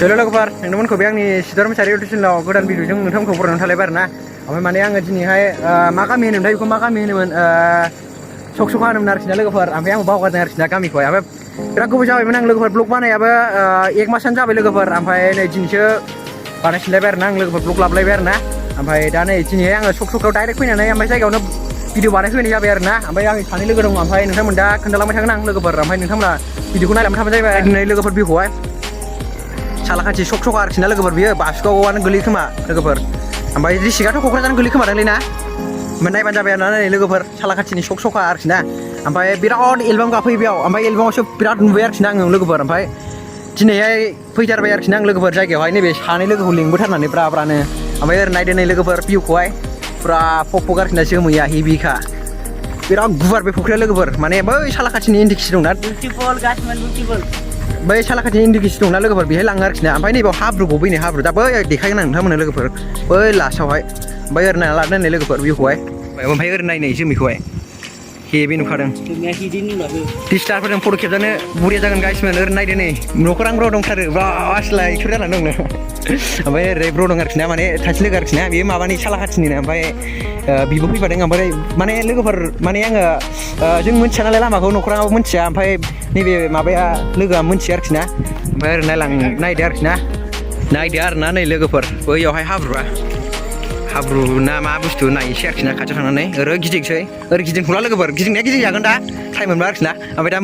हेल' लोगोफोर नोंथांमोनखौ बे आंनि सिदार मोसाहारि इउटुब चेनेलाव गोदान भिडिअजों नोंथांमोनखौ बरायनानै थालायबाय आरो ना ओमफ्राय माने आङो दिनैहाय मा गामि होनोमोनथाय बेखौ मा गामि होनोमोन सकसखा होनोमोन आरोखि ना लोगोफोर ओमफ्राय आं बावगारदों आरोखि ना गामिखौहाय ओमफ्राय बिराद गोबाव जाबायमोन आं लोगोफोर ब्लग बानायाबो 1 मासानो जाबाय लोगोफोर ओमफ्राय नै दिनैसो बानायफिनलायबाय आरो ना आं लोगोफोर ब्लग लाबोलायबाय आरो ना ओमफ्राय दा नै दिनैहाय आङो सकसकायाव डाइरेक्ट फैनानै ओमफ्राय जायगायावनो भिडिअ बानायफैनाय जाबाय आरो ना ओमफ्य आंनि सानै लोगो दं ओमफ्राय नोंथांमोन दा खोन्थालांबाय थागोन आं लोगोफोर ओमफ्राय नोंथांमोना भिडिअखौ नायलांबाय थाबानो जाबाय दिनै लोगोफोर भिउखौहाय सालाखाथि सकसका आरोखि ना लोगोफोर बियो बासुगावआनो गोलैयो खोमा लोगोफोर ओमफ्राय डिस्ट्रिक्टआथ' क'क्राझारानो गोलैयो खोमादांलै ना ओमफ्राय नायबानो जाबाय आरो ना नै लोगोफोर सालाखाथिनि सकसका आरोखि ना ओमफ्राय बिराद एलबाम गाफैयो बेयाव ओमफ्राय एलबामावसो बिराद नुबाय आरोखि ना आङो लोगोफोर ओमफ्राय दिनैहाय फैथारबाय आरोखि ना आं लोगोफोर जायगायावहाय नैबे सानै लोगोखौ लिंबोथारनानै ब्रानो ओमफ्राय ओरै नायदो नै लोगोफोर भिउखौहाय फुरा फक आरोखि ना जोमैया हेभिखा बिराद गुवार बे फुख्रिया लोगोफोर माने बै सालाखाथिनि इन्दिकिसि दंना बै सालाखाथिनि इन्दिकिसि दंना लोगोफोर बेहाय लाङो आरोखि ना ओमफ्राय नैबाव हाब्रु गबैनो हाब्रु दा बै देखायगोन आं नोंथांमोननो लोगोफोर बै लास्टआवहाय ओमफ्राय ओरै नायना लादो नै लोगोफोर भिउखौहाय ओमफ्राय ओरै नायनाय जोमैखौहाय हेभि नुखादों डिस्टारफोरजों फट' खेबजानो बरिया जागोन गाइसमोन ओरै नायदो नै न'खरां ब्र दंथारो बासलाय एक्सुर जानानै दंनो ओमफ्राय ओरै ब्र दं आरोखि ना माने सासे लोगो आरोखि ना बेयो माबानि सालाखाथिनिनो ओमफ्राय बिबो फैफादों ओमफ्राय माने लोगोफोर माने आङो जों मिन्थिया नालाय लामाखौ न'खराङाबो मिन्थिया ओमफ्राय नैबे माबाया लोगोआ मिन्थिया आरोखि ना ओमफ्राय ओरै नायदो आरोखि ना नायदो आरो ना नै लोगोफोर बैयावहाय हाब्रु ना मा बुस्थु नायनोसै आरोखि ना खाथियाव थांनानै ओरै गिदिंसै ओरै गिदिंथ'ला लोगोफोर गिदिंनाया गिदिंजागोन दा टाइम मोनबा आरोखि ना ओमफ्राय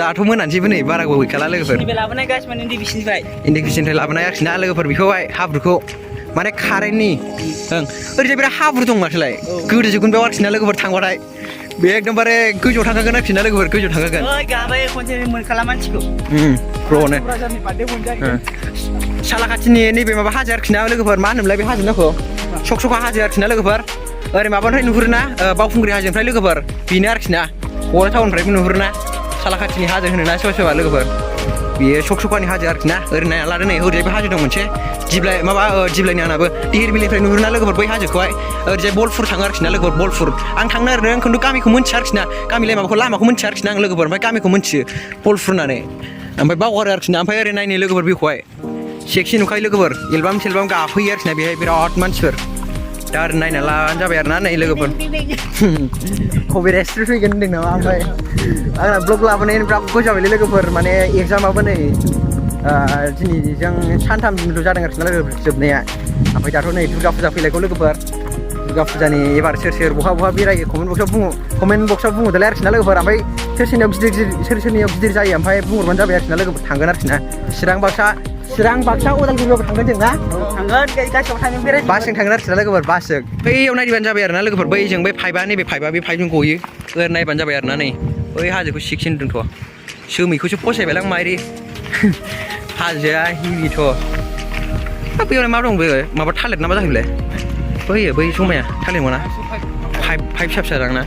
दाथ' मोनानोसैबो नै बारा गोबाव गैखाला लोगोफोर इन्डिकिसनिफ्राय लाबोनाय आरोखि ना लोगोफोर बेखौहाय हाब्रुखौ माने कारेन्टनि ओरैजाय बिराद हाब्रु दं माथोलाय गोदोजोबगोन बेयाव आरोखि ना लोगोफोर थांबाथाय बे एकदमबारे गोजौआव थांखागोन आरोखि ना लोगोफोर गोजौआव थांखागोन ब्र'नो सालाखाथिनि नैबे माबा हाजो आरोखि ना लोगोफोर मा होनोमोनलाय बे हाजो नाखौ सकसका हाजो आरोखि ना लोगोफोर ओरै माबानिफ्राय नुहुरोना बावखुंग्रि हाजोनिफ्राय लोगोफोर बेनो आरोखि ना क'क्राझार टाउननिफ्रायबो नुहुरोना सालाखाथिनि हाजो होनोना सोरबा लोगोफोर बेयो सकसकानि हाजो आरोखि ना ओरै नायना लादो नै ओरैजायबो हाजो दं मोनसे दिब्लायनि आंनाबो धिरबिलनिफ्राय नुहुरोना लोगोफोर बै हाजोखौहाय ओरैजाय बलफुर थाङो आरोखि ना लोगोफोर बलफुर आं थांनो ओरैनो खिन्थु गामिखौ मिन्थिया आरोखि ना लामाखौ मिन्थिया आरोखि ना आं लोगोफोर ओमफ्राय गामिखौ मिन्थियो बलफुर होननानै ओमफ्राय बावगारो आरोखि ना ओमफ्राय ओरै नायनो लोगोफोर बेखौहाय सेक्सि नुखायो लोगोफोर एलबाम गाफैयो आरोखि ना बेहाय बिराद मानसिफोर दा ओरै नायना लाबानो जाबाय आरो ना नै लोगोफोर कभिड रेस्ट्रिक्ट फैगोन होनदों नामा ओमफ्राय आंना ब्लग लाबोनायनि बिराद गोबाव जाबायलै लोगोफोर माने एगजामाबो नै दिनैजों सानथामल' जादों आरोखि ना लोगोफोर जोबनाया ओमफ्राय दाथ' नै दुर्गा फुजा फैलायगौ लोगोफोर दुर्गा फुजानि एबार सोर बहा बेरायो कमेन्ट बक्सआव बुङोदालाय आरोखि ना लोगोफोर ओमफ्राय सोरनियाव गिदिर जायो ओमफ्राय बुंहरबानो जाबाय आरोखि ना लोगोफोर थांगोन आरोखि ना चिरां बाक्सा उदालगुरियावबो थांगोन जों ना गासिबो थांगोन बासजों थांगोन आरोखि ना लोगोफोर बासजों बैयाव नायबानो जाबाय आरो ना लोगोफोर बैजों बै पाइपआ नैबे पाइपआ बे पाइपजों गयो ओरै नायबानो जाबाय आरो ना नै बै हाजोखौ सिक्सिन दोनथ' जोमैखौसो फसायबायलां माइरि हाजोआ हिबिथ' बैयावलाय मा दं बे माबा थालिर ना मा जाहैबाय बै समाया थालिर मोना पाइप फिसा दांना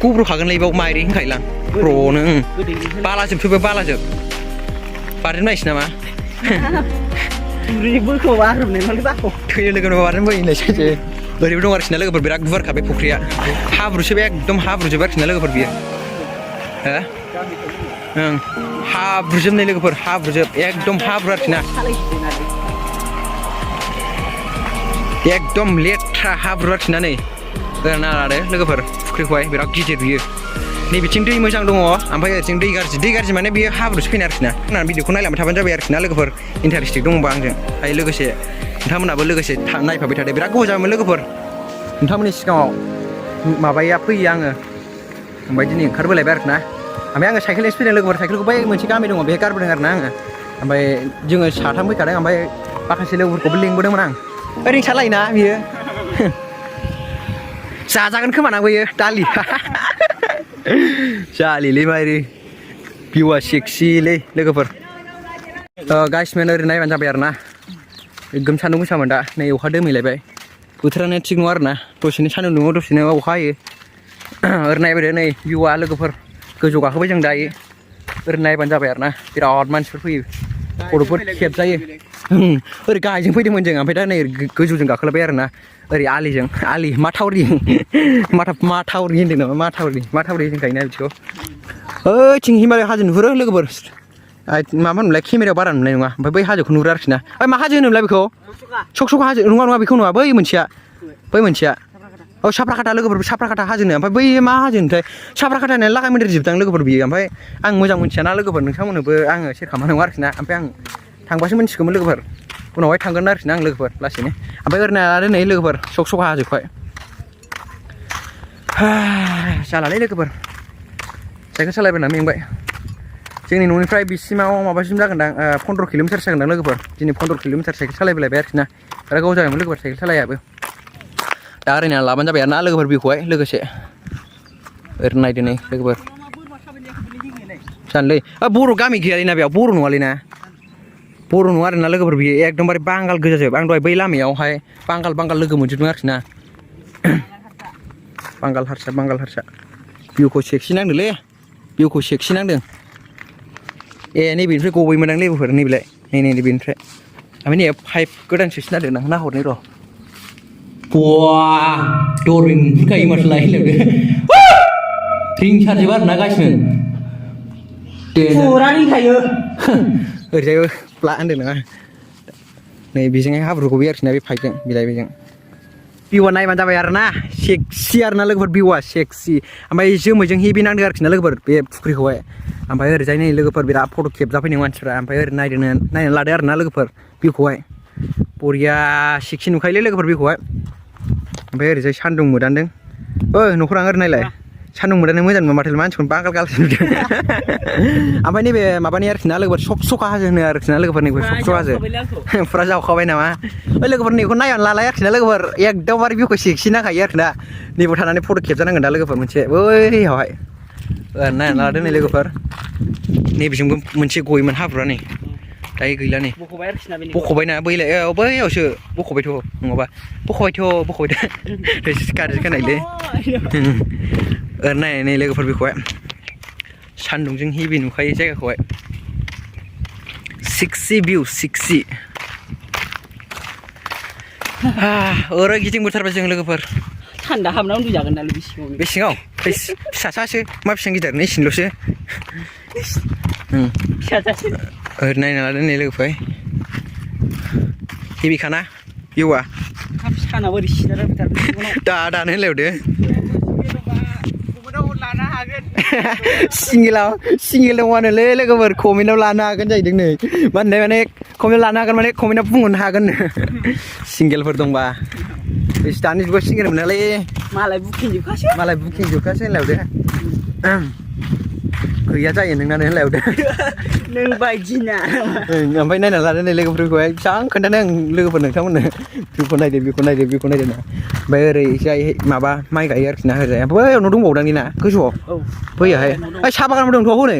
गब्र'खागोनलै बेयाव माइरि होनखायोलां ब्र'नो बालाजोबसो बे बालाजोब बारदेम नायसै नामा थैनो लोगोफोर बारदेम बोहैनाय साइसे ओरैबो दं आरोखि ना लोगोफोर बिराद गुवारखा बे फुख्रिया हाब्रुसो बे एकदम हाब्रुजोब आरोखि ना लोगोफोर बियो हाब्रुजोबनाय लोगोफोर हाब्रुजोब एकदम हाब्रु आरोखि ना एकदम लेथ्रा हाब्रु आरोखि ना नै ओरै ना लादो लोगोफोर फुख्रिखौहाय बिराद गिदिर बियो नैबिथिं दै मोजां दङ ओमफ्राय ओरैथिं दै गाज्रि माने बेयो हाब्रुसो फैनाय आरोखि ना होननानै भिडिअखौ नायलांबाय थाबानो जाबाय आरोखि ना लोगोफोर इन्टारेस्टिं दंबा आंजों ओमफ्राय लोगोसे नोंथांमोनाबो लोगोसे नायफाबाय थादो बिराद गोबाव जाबायमोन लोगोफोर नोंथांमोननि सिगाङाव माबाया फैयो आङो ओमफ्राय दिनै ओंखारबोलायबाय आरोखि ना ओमफ्राय आङो साइकेलजोंसो फैदों लोगोफोर साइकेलखौ बै मोनसे गामि दङ बेहाय गारबोदों आरो ना आङो ओमफ्राय जोङो साथाम फैखादों ओमफ्राय माखासे लोगोफोरखौबो लिंबोदोंमोन आं ओरैनो सालायोना बियो जाजागोन खोमा ना बैयो दालि जालिलै माइरि भिउआ सेक्सिलै लोगोफोर गाइसमेन ओरै नायबानो जाबाय आरो ना एकदम सान्दुं गोसामोन दा नै अखा दोमैलायबाय बोथोरानो थिग नङा आरो ना दसेनो सान्दुं दुङो दसेनो अखा हायो ओरै नायबाय नै भिउआ लोगोफोर गोजौ गाखोबाय जों दायो ओरै नायबानो जाबाय आरो ना बिराद मानसिफोर फैयो फट'फोर खेबजायो ओरै गाहायजों फैदोंमोन जों ओमफ्राय दा नै गोजौजों गाखोलायबाय आरो ना ओरै माथावरि होनदों नामा माथावरि होनखायोना बिदिखौ ओइथिं हिमालय हाजो नुहुरो लोगोफोर माबा होनोमोनलाय केमेरायाव बारा नुनाय नङा ओमफ्राय बै हाजोखौ नुहुरो आरोखि ना ओइ मा हाजो होनोमोनलाय बेखौ सक हाजो नङा बेखौ नङा बै मोनसेया औ साफ्राखाटा लोगोफोर साफ्राखाटा हाजोनो ओमफ्राय बै मा हाजोनोथाय साफ्राखाटा होननाय लागाय मोन्देर जोबदां लोगोफोर बियो ओमफ्राय आं मोजां मोनथियाना लोगोफोर नोंथांमोननोबो आङो सेयार खालामनाय नङा आरोखि ना ओमफ्राय आं थांबासो मोनथिगौमोन लोगोफोर उनावहाय थांगोन आरोखि ना आं लोगोफोर लासैनो ओमफ्राय ओरैनो आरो नै लोगोफोर सक हाजोखौहाय जालालै लोगोफोर साइकेल सालायबोना मेंबाय जोंनि न'निफ्राय बिसिमाव माबासिम जागोनदां 15 किल'मिटारसो जागोनदां लोगोफोर दिनै 15 किल'मिटार साइकेल सालायबोलायबाय आरोखि ना आरो गाव जाबायमोन लोगोफोर साइकेल सालायाबो दा ओरैनो लाबानो जाबाय आरो ना लोगोफोर बिखौहाय लोगोसे ओरैनो नायदो नै लोगोफोर जानोलै बर' गामि गैयालै ना बेयाव बर' नङालै ना बर' नङा आरोना लोगोफोर बियो एकदमबारे बांगाल गोजा जोब आं दहाय बै लामायावहाय बांगाल लोगो मोनजोबदों आरोखि ना बांगाल हारसा भिउखौ सेक्सि नांदोंलै भिउखौ सेक्सि नांदों ए नैबेनिफ्राय गबोयोमोन आं लोगोफोर नैबेलाय नैबेनिफ्राय ओमफ्राय नै पाइप गोदान सोसि नांदों नाहरनाय र' बवा दरबे नुहुरखायो माथो लायलायदो रिंसारजोब आरोना गासिनो फुरा रिंखायो ओरैजायबो ब्ला होनदों नङा नै बेजोंहाय हाब्रु गबोयो आरोखि ना बे पाइपजों बिलाय बेजों भिउआ नायबानो जाबाय आरोना सेक्सि आरोना लोगोफोर भिउआ सेक्सि ओमफ्राय जोमैजों हेभि नांदों आरोखि ना लोगोफोर बे फुख्रिखौहाय ओमफ्राय ओरैजाय नै लोगोफोर बिराद फट' खेबजाफैदों मानसिफ्रा ओमफ्राय ओरै नायनानै लादो आरोना लोगोफोर भिउखौहाय बरिया सेक्सि नुखायोलै लोगोफोर भिउखौहाय ओमफ्राय ओरैजाय सान्दुं मोदानदों न'खरां ओरै नायलाय सान्दुं मोदानदों मोजां नुवा माथो मानसिखौनो बांगाल गालसो नुदों ओमफ्राय नैबे माबानि आरोखि ना लोगोफोर सक हाजो होनो आरोखि ना लोगोफोर नैबे सक हाजो फुरा जावखाबाय नामा लोगोफोर नैखौ नायनानै लालाय आरोखि ना लोगोफोर एकदमबारे भिउखौ सेक्सि नांखायो आरोखि ना नैबाव थानानै फट' खेबजानांगोन दा लोगोफोर मोनसे बैयावहाय नायनानै लादो नै लोगोफोर नैबेजोंबो मोनसे गयोमोन हाब्रुआ नै दायो गैला नै बख'बायना बैयावसो बख'बायथ' नङाबा बख'बायथ' गाज्रि खोनायलै नायनाय नै लोगोफोर बेखौहाय सान्दुंजों हेभि नुखायो जायगाखौहाय सेक्सि भिउ सेक्सि ओरै गिदिंबोथारबाय जों लोगोफोर थान्दा हाबना उन्दुजागोन ना बे सिङाव फिसासासो मा बेसेबां गिदिर नै सिनल'सो ओरै नायना लादो नै लोगोफोर हेभिखाना भिउआ दानो होनलायदो सिंगेल दङानोलै लोगोफोर कमेन्टआव लानो हागोन जाहैदों नै माने कमेन्टआव लानो हागोन माने कमेन्टआव बुंहरनो हागोन सिंगेलफोर दंबा दानि जुगाव सिंगेल मोनालै मालाय बुकिं जोबखासो होनलायदो गैया जायो नोंनानो होनलायदो नों बायदिना ओमफ्राय नायना लादो नै लोगोफोरखौहाय बेसेबां खोन्थानो आं लोगोफोर नोंथांमोननो बेखौ नायदो ना ओमफ्राय ओरै जाय माबा माइ गायो आरोखि ना ओरैजाय बैयाव न' दंबावदांनि ना गोजौआव बैयाहाय साहा बागानबो दंथ' हनै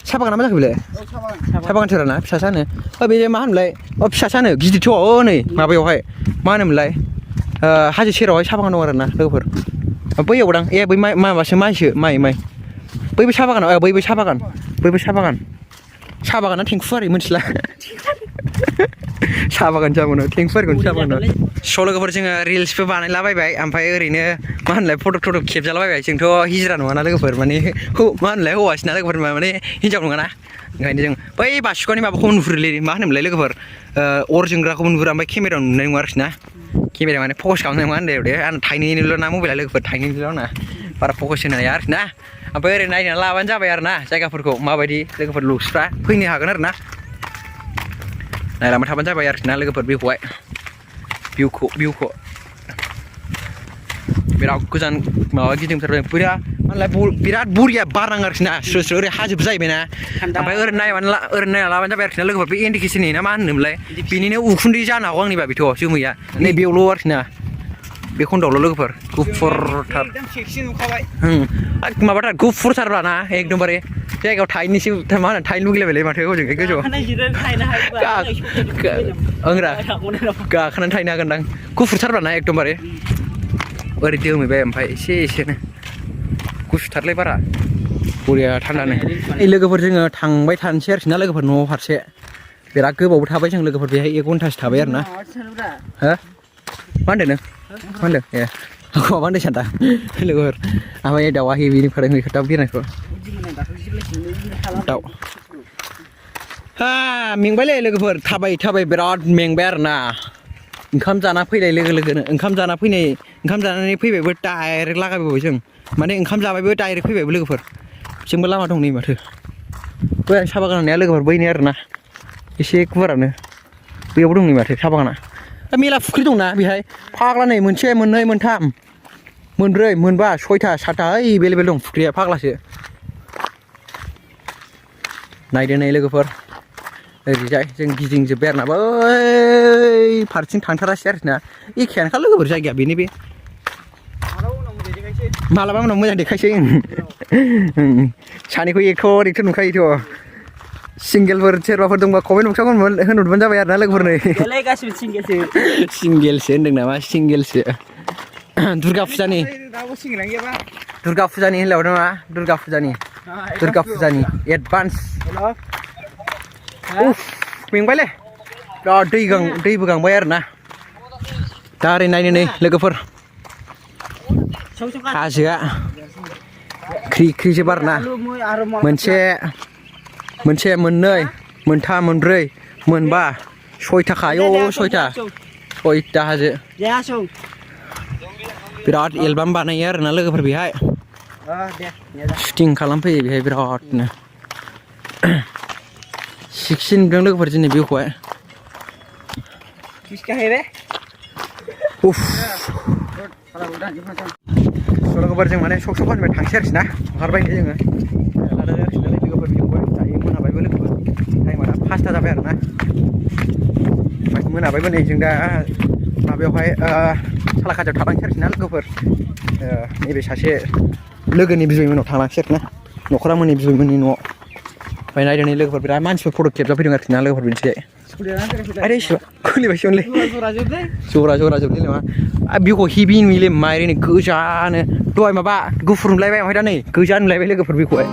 साहा बागाना मा जाखो बेलाय साहा बागान सोराना फिसासानो बे मा होनोमोनलाय फिसासानो गिदिरथ' नै माबायावहाय मा होनोमोनलाय हाजो सेरावहाय साहा बागान दं आरोना लोगोफोर बैयाव दां बै माबासो माइ बैबो साहा बागान बैबो साहा बागाना थेंखुवारि मिथिला साहा बागान जाबानो थेंखुवारिखौनो साहा बागान स' लोगोफोर जोङो रिल्सबो बानायलाबायबाय ओमफ्राय ओरैनो मा होनलाय फट' खेबजालाबायबाय जोंथ' हिजिरा नङाना लोगोफोर माने मा होनलाय हौवासिना लोगोफोर माने हिन्जाव नङाना ओंखायनो जों बै बासुगावनि माबाखौ नुहुरोलै मा होनोमोनलाय लोगोफोर अर जोंग्राखौबो नुहुरो ओमफ्राय केमेरायाव नुनाय नङा आरोखि ना केमेरा माने फकास खालामनाय नङा होनदो दे आं थाइनैनिल' ना मबाइला लोगोफोर थाइनैनिल' ना बारा फकास होनो हाया आरोखि ना ओमफ्राय ओरै नायनानै लाबानो जाबाय आरो ना जायगाफोरखौ माबायदि लोगोफोर लुक्सफ्रा फैनो हागोन आरो ना नायलांबाय थाबानो जाबाय आरोखि ना लोगोफोर भिउखौहाय भिउखौ बिराद गोजान माबा गिदिंथारबाय बिराद बरिया बार नाङो आरोखि ना स्रो स्रो ओरै हाजोबो जाहैबाय ना ओमफ्राय ओरै नायना लाबानो जाबाय आरोखि ना लोगोफोर बे इन्डिकेसननि ना मा होनोमोनलाय बेनिनो उखुन्दै जानो हागौ आंनिबा बेथ' जोमैया नै बेयावल' आरोखि ना बे खन्दआवल' लोगोफोर गुफुरथार माबाथार गुफुरथारब्ला ना एकदमबारे जायगायाव थाहैनोसो मा होनो थाहैनो लुगैलायबायलै माथो हजोंहाय गोजौआव ओंरा गाखोनानै थाहैनो हागोनदां गुफुरथारब्ला ना एकदमबारे ओरै दोमैबाय ओमफ्राय एसेनो गुसुथारलाय बारा बरिया थान्दानो लोगोफोर जोङो थांबाय थानोसै आरोखि ना लोगोफोर न'आव फारसे बिराद गोबावबो थाबाय जों लोगोफोर बेहाय 1 घन्टासो थाबाय आरो ना हो मा होनदों नों मा होनदों ए माबा होनदों सानदा लोगोफोर ओमफ्राय दाउआ हेभिनि फोरोङै दाउ बिरनायखौ ฮ่าमेंबायलै लोगोफोर थाबाय बिराद मेंबाय आरोना ओंखाम जाना फैनाय लोगो-लोगोनो ओंखाम जानानै फैबायबो डाइरेक्ट लागायबाय जों माने ओंखाम जाबायबो डाइरेक्ट फैबायबो लोगोफोर जोंबो लामा दं नै माथो बै साहा बागान होननाया लोगोफोर बैनि आरोना एसे गुवारानो बैयावबो दं नै माथो साहा बागाना मेला फुख्रि दंना बेहाय फाग्ला नै मोनसे मोननै मोनथाम मोनब्रै मोनबा सयथा सातथा ओइ बेलेबेल दं फुख्रिया फाग्लासो नायदो नै लोगोफोर ओरैजाय जों गिदिंजोब्बाय आरोना बै फारसेथिं थांथारासै आरोना एखेयानोखा लोगोफोर जायगाया बेनो बे मालाबा उनाव मोजां देखायसै सानैखौ एक्टर नुखायोथ' सिंगेलफोर सोरबाफोर दंबा कमेन्ट बक्साव होनहरबानो जाबाय आरोना लोगोफोरनो गासिबो सिंगेलसो सिंगेलसो होनदों नामा सिंगेलसो दुर्गा फुजानि होनलायबावदों नामा दुर्गा फुजानि एडभान्स मेंबायलै बिराद दैबो गांबाय आरोना दा ओरै नायनो नै लोगोफोर हाजोआ ख्रि ख्रिजोब आरोना मोनसे मोननै मोनथाम मोनब्रै मोनबा सयथाखा सयथा हाजो बिराद एलबाम बानायो आरोना लोगोफोर बेहाय शुटिं खालामफैयो बेहाय बिरादनो सिक्सिन नुदों लोगोफोर दिनै भिउखौहाय लोगोफोर जों माने सक फानबाय थांसै आरोखि ना ओंखारबाय जोङो लोगोफोर भिडिअखौहाय दायो मोनाबायबो लोगोफोर टाइमा दा 5था जाबाय आरोना मोनाबायबो नै जों दा माबायावहाय सालाकाटियाव थांलांसै आरोखि ना लोगोफोर नैबे सासे लोगोनि बिबैमोनाव थांलांसै आरोना न'खरा मोननि बिबैमोननि न'आव ओमफ्राय नायदों नै लोगोफोर बिराद मानसिफोर फट' खेबजाफैदों आरोखि ना लोगोफोर बेनिथिंजाय आरे खुलिबायसोमोनलै जरा जोबलै नामा भिउखौ हेभि नुयोलै माइरैनो गोजानो दहाय माबा गुफुर नुलायबाय ओमफ्राय दा नै गोजा नुलायबाय लोगोफोर भिउखौहाय